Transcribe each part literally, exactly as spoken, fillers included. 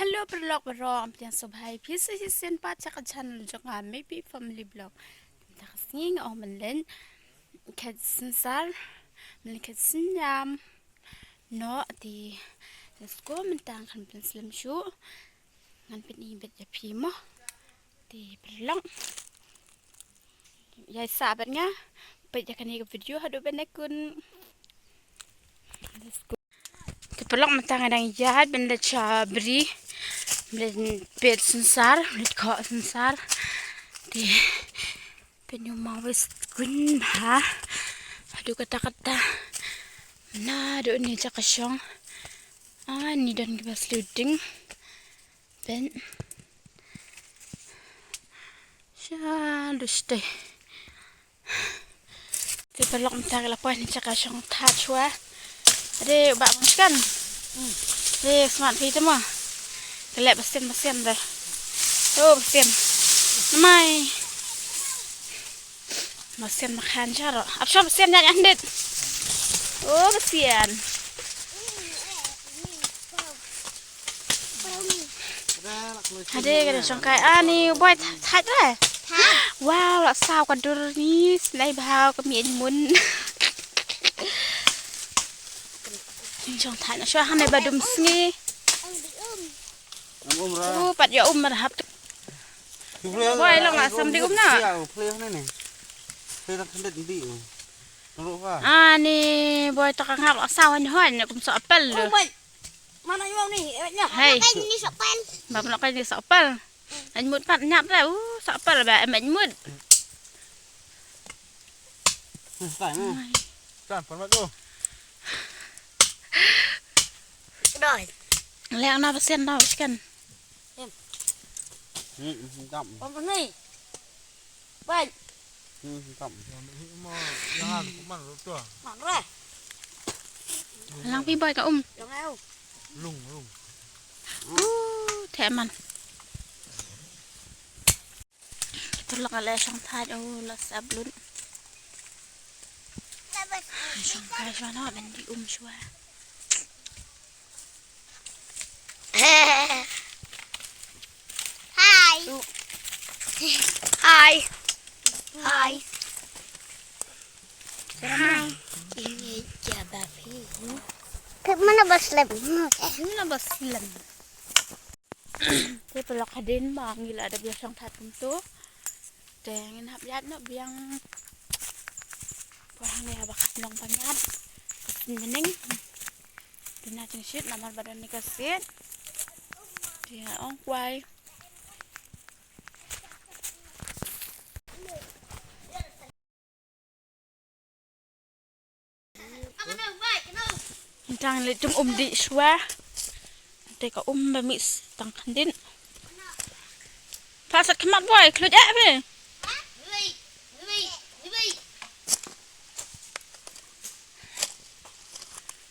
Hello paralok baroh, ym pdiang sngewbha ïa phi sa shisien pat sha ka channel jong nga Maybe Family Vlog. Mynta ka sngi nga ong ban leit khet synsar, ban leit khet synñiam noh te. Let's go, mynta ngan pynslem shuh, ngan pyni beit ïa phi mo. Te paralok, ïa sah bad nga, peit ïa kane ka video haduh ban da kut. Let's go. Te paralok, mynta nga dang ïaid ban leit sha bri, ban leit peit synsar, ban leit khoh synsar. Te peit, u maw wei skwin bha haduh katta katta. Naduh ne jaka shong. Ah, ni don kiba sliu ding. Peit. Sha lus te. Te paralok, mynta ka la poi ne jaka shong thait shuwa. Ade u bah Bangshkan. Te smat phi te mo. Ka leh ba sian ba sian de. Oh, ba sian. Namai. Ba sian ba khan jaro. Ap shong ba sian nya nya handit. Oh, ba sian. Hade ka dang shong kai. Ani boy, thait re. Wow, la saw ka dur ni, slai bha ka mih mut. Shong thait na shuwa hangne ba dum sngi. Nang um ra. U pat ïa um mar hap. Boy, long la sam di um na. Ani boy, to ka ngap la saw hoi hoi ne kum soh apel. Mana ïa ni, eh, nya. Hei. Kai ni soh apel. Ba pynlong kai ni soh apel. Ai mut pat nyap re, uh, soh apel ba em ai mut. Tan, pan mat tu. Doi. Leng na ba sian na ba sian. Hmm, hmm, dam. Pom ni. Bai. Hmm, dam. Man re. Lang pi bai ka um. Lang au. Lung, lung. Uh, te man. Tulak ale shong thait, oh, la sap lut. Shong kai shwa no, ben di um shwa. Hi. Hi. Hi. Hi. Ini jaba phi. Kep mana baslem? Mana baslem? Te paralok hadien ba ngi la dep ïa shong thait kumto. Te ngin hap ïaid noh biang. Poi hangne haba ka shnong pynïaid. Ka shnong mynning. Duna jingshit namar ba don ne ka sit. Te ong kwai. Tang le tum um di shwa. Te ka um ba mih tang khandin. Pasat khmat boy, khluit eh be.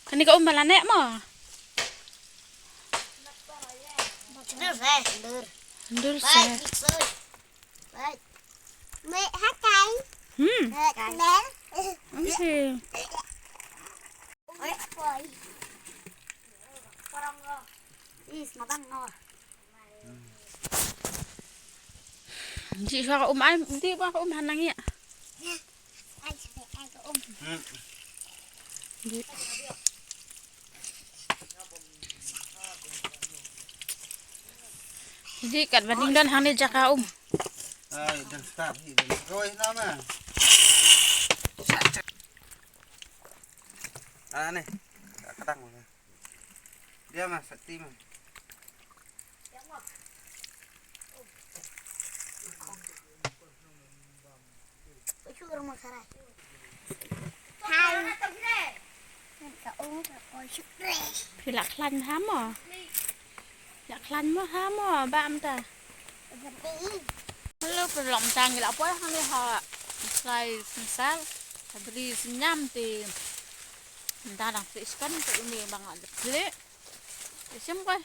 Kani ka um ba la ne mo. Ndur se. Ndur se. Wait. Wait, hakai. Hmm. Hakai. Okay. Wait, boy. Parang ngo. Is, mabang ngo. Di ba ka um ai, di ba ka um hanang ïa. Ai, ai ka um. Hmm. Di. Ji kat ba ding don hangne jaka um. Ai, dang start hi, dang roi na ma. Ah, ne. Ka dang ma. Dia ma, sati ma. Phi la khlaiñ bha mo? La khlaiñ mo ha mo, ba mynta. Hello, paralok, mynta ngi la poi hangne ha khlai synsar, ha bri synñiam te. Mynta dang plie skan te une ba nga dep plie. Te shim koi.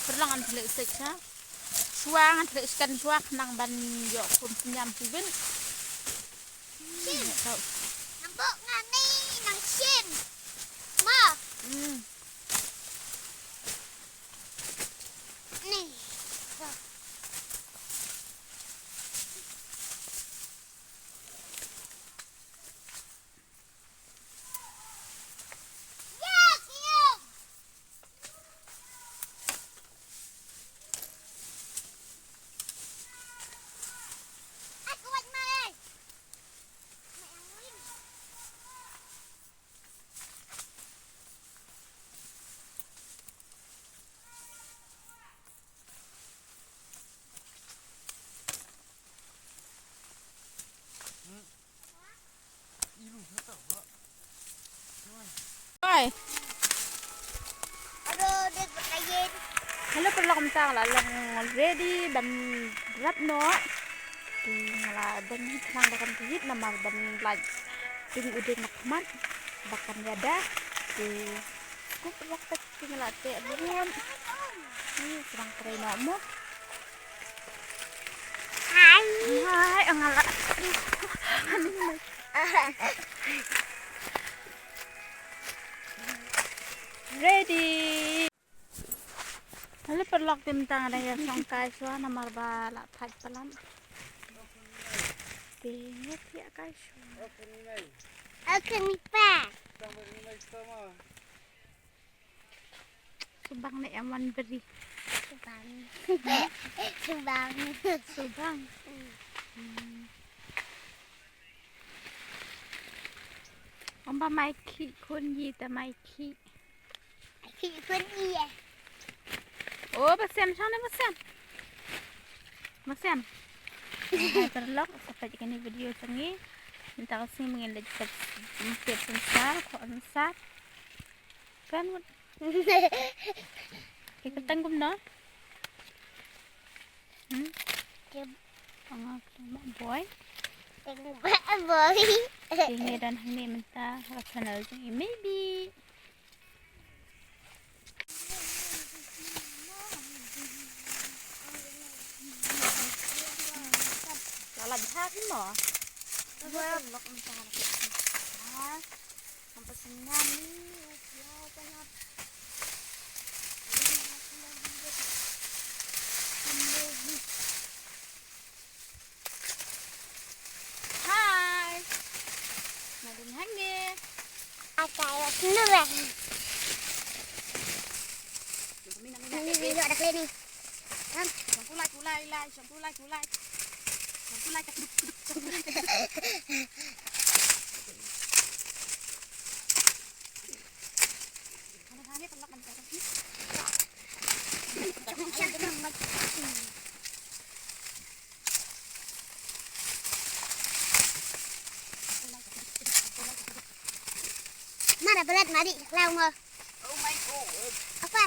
Paralok ngan plie sek sha. Shuwa ngan plie skan shuwa khnang ban ïoh khum synñiam shuwa. Shim. Nang bok ngan ni nang shim. Ma. Hmm. Hello paralok, mynta nga la long ready ban rap noh. Te nga la don hi khnang ba kan khih namar ban lait ding u dieng na khmat ba kan ïada. Te sngewbha paralok, te nga la teh bun. Ni srang trei noh mo. Hai. Hai, nga la. Ready. Hello paralok, te mynta nga dang ïa shong kai shuwa namar ba la thait palat. Te ngi ïa kai shuwa. Okay, mi pa. Subang ne em wan beri. Subang. Subang. Subang. Hmm. Ym ba mai khih khun ïi ta mai khih. Khih khun ïi. O ba sem shong ne ba sem. Ba sem. Hai paralok, sa peit kane video jong ngi. Mynta ka sngi ngin leit peit, peit synsar, khoh synsar. Kan mut. Ki kyrteng kumno? Hmm? Ki, ah, ki ma boy. Ki ma boy. Ki ngi don hangne mynta ha channel jong i maybe. La la bha ki mo. Lok mynta la. Ang pasengan ni, ya, ya, ya. Hai. Nadin hangne. Ata ya sendiri. Ini ada kali ni. Kan? Kulai, kulai, kulai. Sangkulai, kulai. Sangkulai, cakduk, cakduk, sangkulai. Ada hanya pelak dan cakduk. Mana berat mari lau mo. Oh my God. Apa?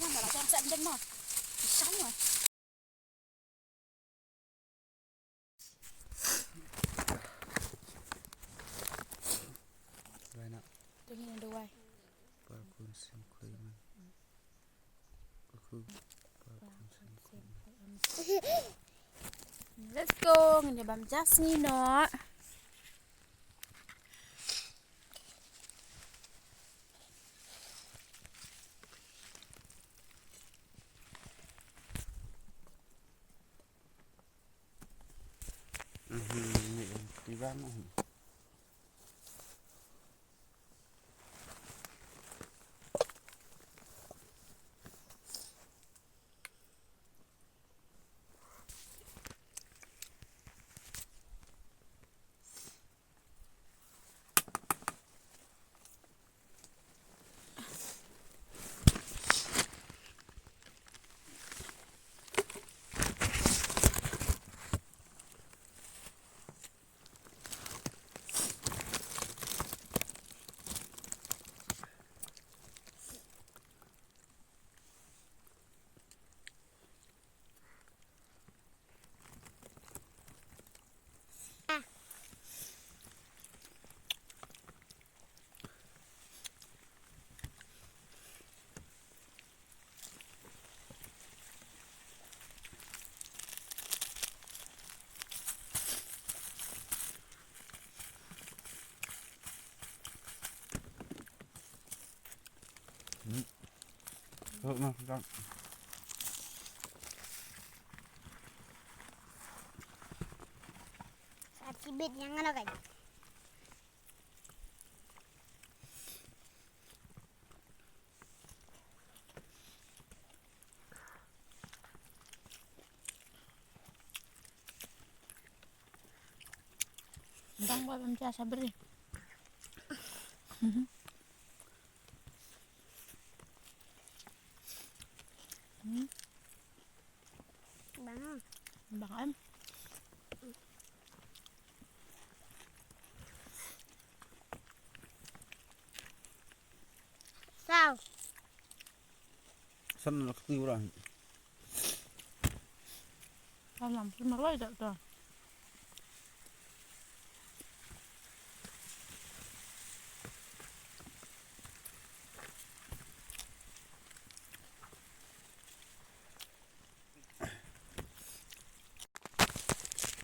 Mana lah jangan sat dan mo. Pisang mo. Wai na. Tingin ada wai. Ba khun sngewkhwai man. Ba khun, ba khun sngewkhwai man. Let's go, ngin ïa bam ja sngi noh. Mhm, ni, ni bang, mhm. Hmm. Sa tibit yang ano kan? Bang ba bam ja sabri. Hmm. Bang. Bang em. Tan la kti ura. Alam, sima lai dak ta.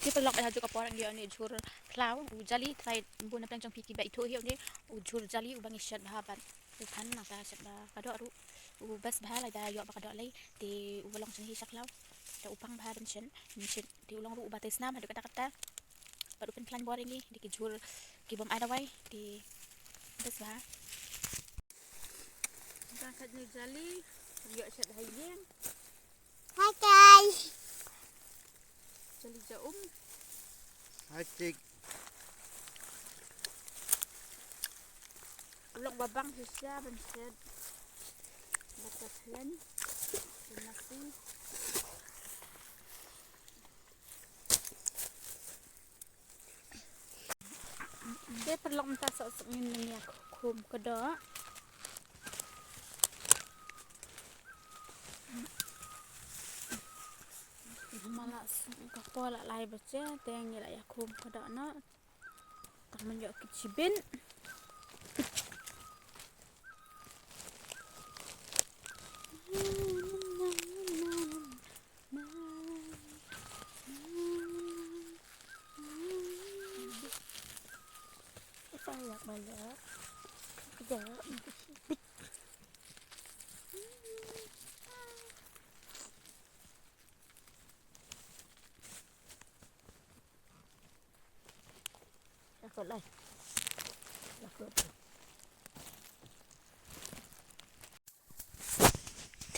Ki paralok, ha kajuh ka por ngi ïoh ïa une u jhur khlaw u jali, trai bun na pdeng jong phi kiba ithuh hi ïa une u jhur jali uba ngi shet bha bad u phan nangta shet bha ka doh ruh u best bha lada ïoh ba ka doh lei te uba long jong ngi sha khlaw. Te u pang bha ban shet, shet te u long ruh uba tei snam haduh katta katta. Bad u pynplan bor ïa ngi, dei ki jhur ki bym ai dawai, te best bha. Tang kat ni jali, ïoh shet ha ïing. Hi guys. Jali ja um. Hi chick. Long ba bang shisha ban shet. Ba ka thlen. Nasi. Te paralok mynta sa suk ngin nang ïa khum ka doh. Ma la suk ka por la lai baje te ngi la ïa khum ka doh noh. Tang man ïoh ki chibin.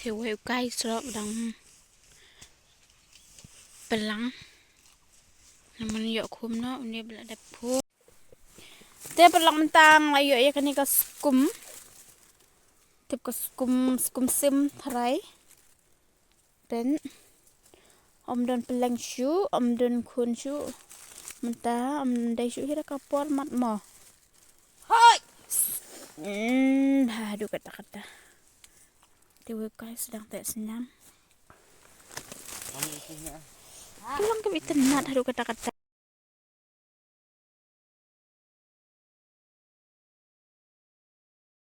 Te wei u kai srok dang pynlang. Namar ïoh khum noh une ba la dep phu. Te paralok mynta nga la ïoh ïa kane ka skum. Tip ka skum, skum sim tharai. Pyn. Ym don pylleng shuh, ym don khun shuh. Mynta ym dei shuh hi da ka por mat mo. Hoi. Hmm, haduh katta katta. Te wei guys, dang teh sniam. Ki long ka itynnad haduh katta katta.